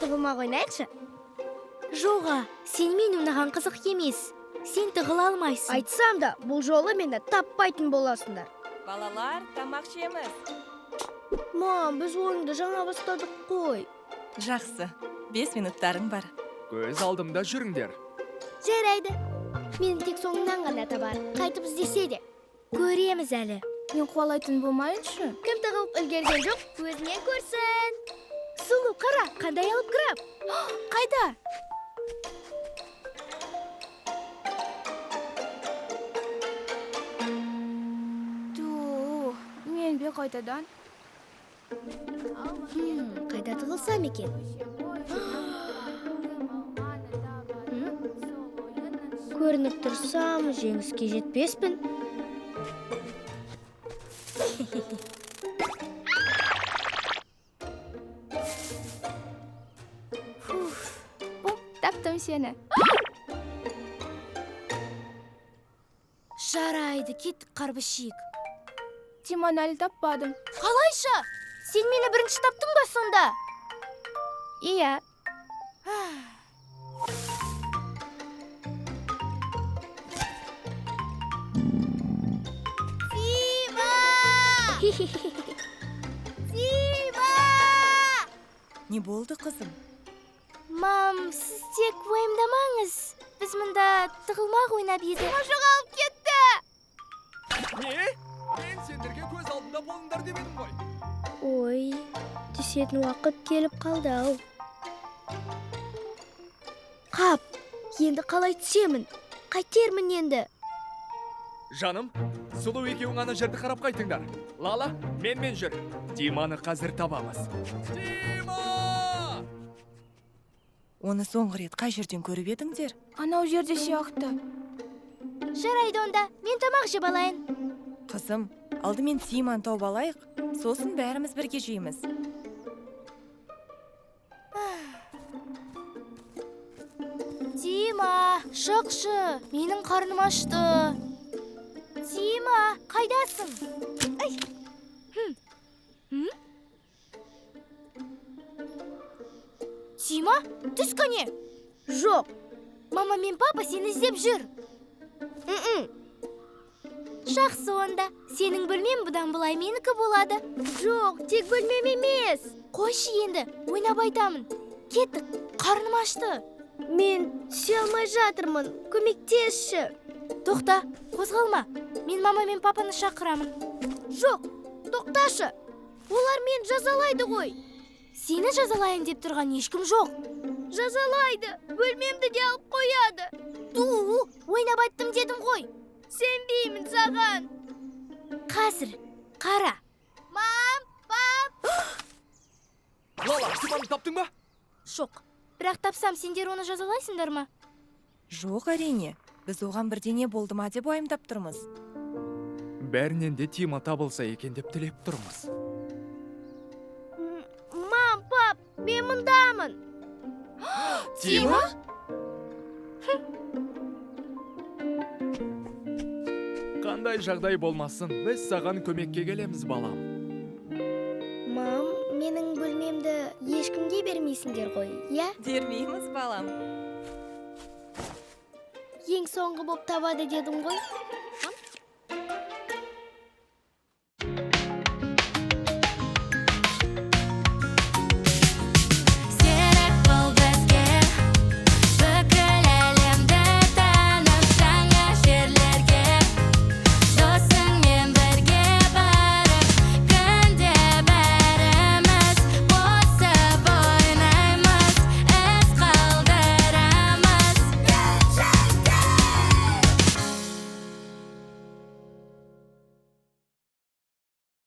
Тығылмақ ойнайықшы. Жоға, сенімен ойнаған қызық емес. Сен тығыла алмайсың. Айтсам да, бұл жолы мені таппайтын боласыңдар. Балалар, тамақ ішеміз. Мам, біз ойынды жаңа бастадық қой. Жақсы, 5 минуттарың бар. Көз алдымда жүріңдер. Жарайды. Мені тек соңынан ғана табар. Қайтып іздесе де. Көреміз әлі. Мен қуалайтын болмайыншы. Кім тығылып үлгерген жоқ, өзінен көрсін. Сұлу, қара, қандай алып краб. Қайда? Ту, мен бе қайтадан? Қайда тығылсам екен? Көрініп тұрсам, жеңіске жетпеспін. О, таптым сені. Жарайды, кеттік қарбыз жейік. Тиманы әлі таппадым. Қалайша? Сен мені бірінші таптың ба сонда? Иә. Тима! Тима! Не болды, қызым? Мам, сіз тек уайымдамаңыз. Біз мұнда тығылмақ ойнап едік. Тима жоғалып кетті. Не? Мен сендерге көз алдында болыңдар деп едім ғой. Ой, түсетін уақыт келіп қалды ау. Қап, енді қалай түсемін? Қайтермін енді? Жаным, Сұлу екеуің ана жерді қарап қайтыңдар. Лала, менмен жүр. Тиманы қазір табамыз. Тима! Оны соңғы рет қай жерден көріп едіңдер? Анау жерде сияқты. Жарайды онда, мен тамақ жеп алайын. Қызым, алдымен Тиманы тауып алайық, сосын бәріміз бірге жейміз. Тима, шықшы, менің қарным ашты. Тима, қайдасың? Ай. Тима, түс кәне. Жоқ. Мама мен папа сені іздеп жүр. Жақсы онда, сенің бөлмең бұдан былай менікі болады. Жоқ, тек бөлмем емес. Қойшы енді, ойнап айтамын. Кеттік, қарным ашты. Мен түсе алмай жатырмын, көмектесші. Тоқта, қозғалма. Мен мама мен папаны шақырамын. Жоқ, тоқташы. Олар мені жазалайды ғой. Сені жазалайын деп тұрған ешкім жоқ. Жазалайды, бөлмемді де алып қояды. Ту, ойнап айттым дедім ғой. Сенбеймін саған. Қазір, қара. Мам, пап. Лала, Тиманы таптың ба? Жоқ, бірақ тапсам сендер оны жазалайсыңдар ма? Жоқ, әрине. Біз оған бірдеңе болды ма деп уайымдап тұрмыз. Бәрінен де Тима табылса екен деп тілеп тұрмыз. Мам, пап, мен мұндамын. Тима? Қандай жағдай болмасын, біз саған көмекке келеміз, балам. Мам, менің бөлмемді ешкімге бермейсіңдер ғой, иә? Бермейміз, балам. Ең соңғы боп табады дедім ғой.